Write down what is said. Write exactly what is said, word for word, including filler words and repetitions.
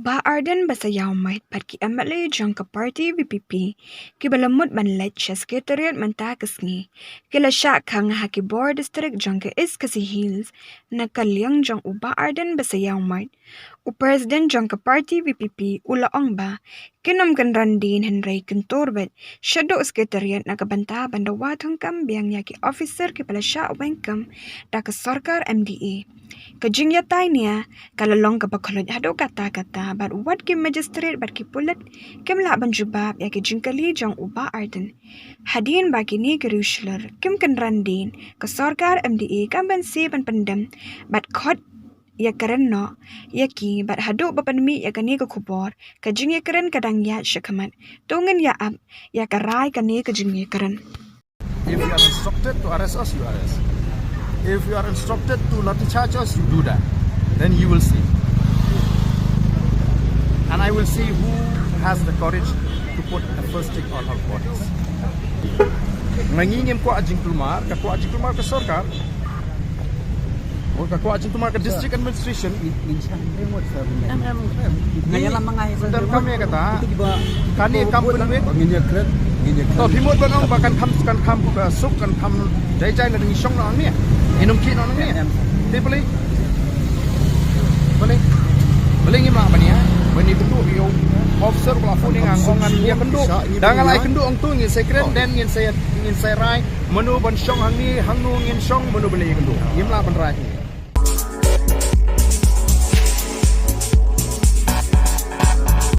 Bah Ardent Basaiawmoit bad ki M L A jong ka party V P P kiba la mut ban leit sha Secretariat mynta ka sngi ki la shah khang ha ki bor district jong ka East Khasi Hills na ka liang jong u Bah Ardent Basaiawmoit. U President jong ka party V P P u la ong ba kin ym kynran dien hynrei kin tur beit shaduh Secretariat na ka bynta ban da wad thungkam biang ïa ki officer kiba la shah weng kam da ka sorkar M D A. Ka jingïatai nia ka la long kaba khluit haduh katta katta bad wat ki magistrate bad ki pulit kim lah ban jubab ïa ki jingkylli jong u Bah Ardent. Hadien ba kine ki riewshlur kim kynran dien, ka sorkar M D A kam banse ban pyndem bad khot ïakren noh ïa ki bad haduh ba pynmih ïa kane ka khubor, ka jingïakren ka dang ïaid shakhmat. To ngin ïa ap ïa ka rai kane ka jingïakren. If you are instructed to arrest us, you arrest. If you are instructed to lathi charge us, you do that. Then you will see. And I will see who has the courage to put a first stick on our bodies. Nga ngi ngim kwah jingkulmar, ka kwah jingkulmar ka sorkar. Ka kwah jingkulmar ka district administration. Ngin shah remote sa. Em em. Nga ïa la ma nga ïa sa. Kan kam ïa kata. Kane kam pynwit. Ngin ïa kren, ngin ïa kren. To phi mut ban ong ba kan kham, kan kham ka suk, kan kham jai jai na dang shong na ang ne. Inong ki na ang ne. Te pele. Pele. Pele ngi ma ban ïa. Ban ïa kynduh ïa u officer ba la phone ngan ong ngan ïa kynduh. Da nga la ïa kynduh ong tu ngin sa kren, then ngin sa, ngin sa rai. Mano ban shong hangne, hangno ngin shong, mano ba la ïa kynduh. Ngim lah ban rai.